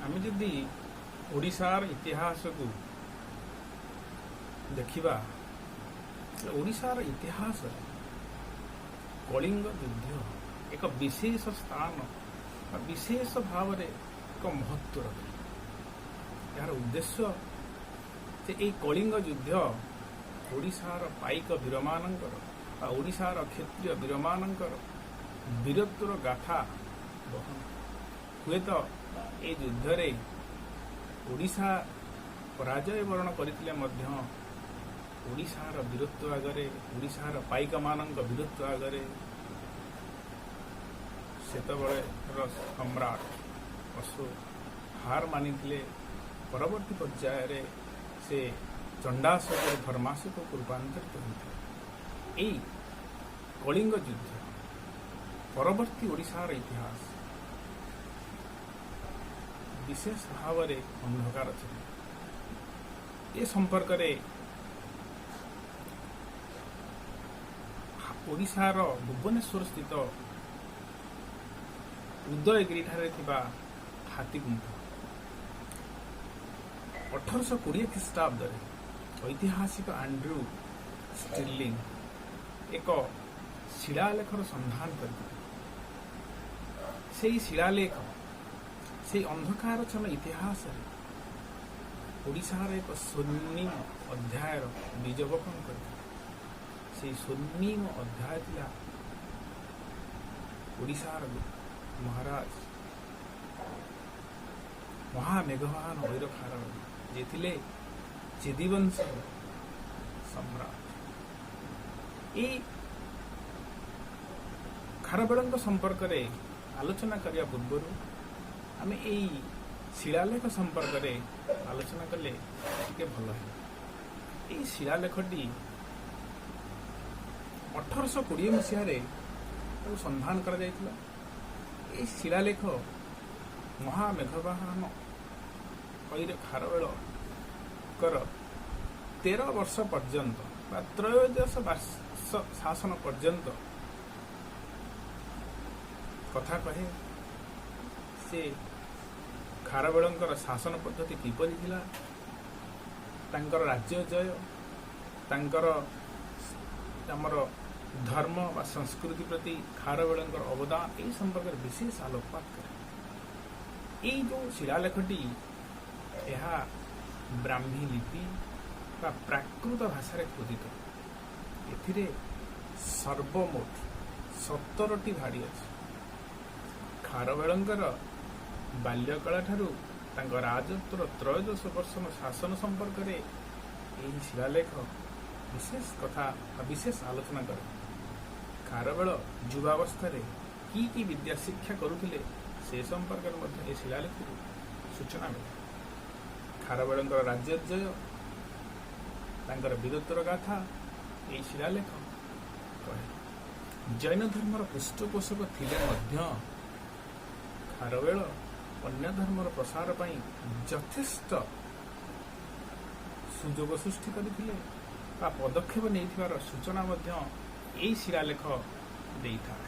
ଆମେ ଯଦି ଓଡ଼ିଶାର ଇତିହାସକୁ ଦେଖିବା, ଓଡ଼ିଶାର ଇତିହାସରେ କଳିଙ୍ଗ ଯୁଦ୍ଧ ଏକ ବିଶେଷ ସ୍ଥାନ ବା ବିଶେଷ ଭାବରେ ଏକ ମହତ୍ଵ ରଖେ। ଏହାର ଉଦ୍ଦେଶ୍ୟ ଯେ ଏଇ କଳିଙ୍ଗ ଯୁଦ୍ଧ ଓଡ଼ିଶାର ପାଇକ ବୀରମାନଙ୍କର ବା ଓଡ଼ିଶାର କ୍ଷତ୍ରିୟ ବୀରମାନଙ୍କର ବୀରତ୍ୱର ଗାଥା ବହନ। ହୁଏତ ଏ ଯୁଦ୍ଧରେ ଓଡ଼ିଶା ପରାଜୟ ବରଣ କରିଥିଲେ ମଧ୍ୟ ଓଡ଼ିଶାର ବୀରତ୍ୱ ଆଗରେ, ଓଡ଼ିଶାର ପାଇକମାନଙ୍କ ବୀରତ୍ୱ ଆଗରେ ସେତେବେଳର ସମ୍ରାଟ ଅଶୋକ ହାର ମାନିଥିଲେ। ପରବର୍ତ୍ତୀ ପର୍ଯ୍ୟାୟରେ ସେ ଚଣ୍ଡାଶୋକରୁ ଧର୍ମାଶୋକକୁ ରୂପାନ୍ତରିତ ହୋଇଥିଲେ। ଏଇ କଳିଙ୍ଗ ଯୁଦ୍ଧ ପରବର୍ତ୍ତୀ ଓଡ଼ିଶାର ଇତିହାସ ବିଶେଷ ଭାବରେ ଅନ୍ଧକାର ଥିଲା। ଏ ସମ୍ପର୍କରେ ଓଡ଼ିଶାର ଭୁବନେଶ୍ୱର ସ୍ଥିତ ଉଦୟଗିରିଠାରେ ଥିବା ହାତୀଗୁମ୍ଫା, 1820 ଖ୍ରୀଷ୍ଟାବ୍ଦରେ ଐତିହାସିକ ଆଣ୍ଡ୍ରୁ ଷ୍ଟିର୍ଲିଂ ଏକ ଶିଳାଲେଖର ସନ୍ଧାନ କରିଥିଲେ। ସେଇ ଶିଳାଲେଖ ସେଇ ଅନ୍ଧକାରଚ୍ଛନ୍ନ ଇତିହାସରେ ଓଡ଼ିଶାର ଏକ ସ୍ୱର୍ଣ୍ଣିମ ଅଧ୍ୟାୟର ବୀଜ ବପନ କରିଥିଲେ। ସେଇ ସ୍ୱର୍ଣ୍ଣିମ ଅଧ୍ୟାୟ ଥିଲା ଓଡ଼ିଶାର ମହାରାଜ ମହାମେଘବାହନ ଐର ଖାରବେଳ, ଯିଏ ଥିଲେ ଚେଦିବଂଶର ସମ୍ରାଟ। ଏଇ ଖାରବେଳଙ୍କ ସମ୍ପର୍କରେ ଆଲୋଚନା କରିବା ପୂର୍ବରୁ ଆମେ ଏଇ ଶିଳାଲେଖ ସମ୍ପର୍କରେ ଆଲୋଚନା କଲେ ଟିକେ ଭଲ ହେବ। ଏଇ ଶିଳାଲେଖଟି 1820 ମସିହାରେ ତାକୁ ସନ୍ଧାନ କରାଯାଇଥିଲା। ଏଇ ଶିଳାଲେଖ ମହାମେଘବାହନ ଐର ଖାରବେଳଙ୍କର 13 ବର୍ଷ ପର୍ଯ୍ୟନ୍ତ ବା ତ୍ରୟୋଦଶ ବର୍ଷ ଶାସନ ପର୍ଯ୍ୟନ୍ତ କଥା କହେ। ସେ ଖାରବେଳଙ୍କର ଶାସନ ପଦ୍ଧତି କିପରି ଥିଲା, ତାଙ୍କର ରାଜ୍ୟ ଜୟ, ତାଙ୍କର ଆମର ଧର୍ମ ବା ସଂସ୍କୃତି ପ୍ରତି ଖାରବେଳଙ୍କର ଅବଦାନ, ଏହି ସମ୍ପର୍କରେ ବିଶେଷ ଆଲୋକପାତ କରେ। ଏଇ ଯେଉଁ ଶିଳାଲେଖଟି, ଏହା ବ୍ରାହ୍ମୀ ଲିପି ବା ପ୍ରାକୃତ ଭାଷାରେ ଖୋଦିତ। ଏଥିରେ ସର୍ବମୋଟ 17ଟି ଧାଡ଼ି ଅଛି। ଖାରବେଳଙ୍କର ବାଲ୍ୟକାଳ ଠାରୁ ତାଙ୍କ ରାଜତ୍ୱର ତ୍ରୟୋଦଶ ବର୍ଷ ଶାସନ ସମ୍ପର୍କରେ ଏହି ଶିଳାଲେଖ ବିଶେଷ କଥା ବା ବିଶେଷ ଆଲୋଚନା କରେ। ଖାରବେଳ ଯୁବାବସ୍ଥାରେ କି କି ବିଦ୍ୟା ଶିକ୍ଷା କରୁଥିଲେ, ସେ ସମ୍ପର୍କରେ ମଧ୍ୟ ଏ ଶିଳାଲେଖରୁ ସୂଚନା ମିଳେ। ଖାରବେଳଙ୍କର ରାଜ୍ୟ ଜୟ, ତାଙ୍କର ବୀରତ୍ୱର ଗାଥା ଏହି ଶିଳାଲେଖ କହେ। ଜୈନ ଧର୍ମର ପୃଷ୍ଠପୋଷକ ଥିଲେ ମଧ୍ୟ ଖାରବେଳ ଅନ୍ୟ ଧର୍ମର ପ୍ରସାର ପାଇଁ ଯଥେଷ୍ଟ ସୁଯୋଗ ସୃଷ୍ଟି କରିଥିଲେ ବା ପଦକ୍ଷେପ ନେଇଥିବାର ସୂଚନା ମଧ୍ୟ ଏଇ ଶିଳାଲେଖ ଦେଇଥାଏ।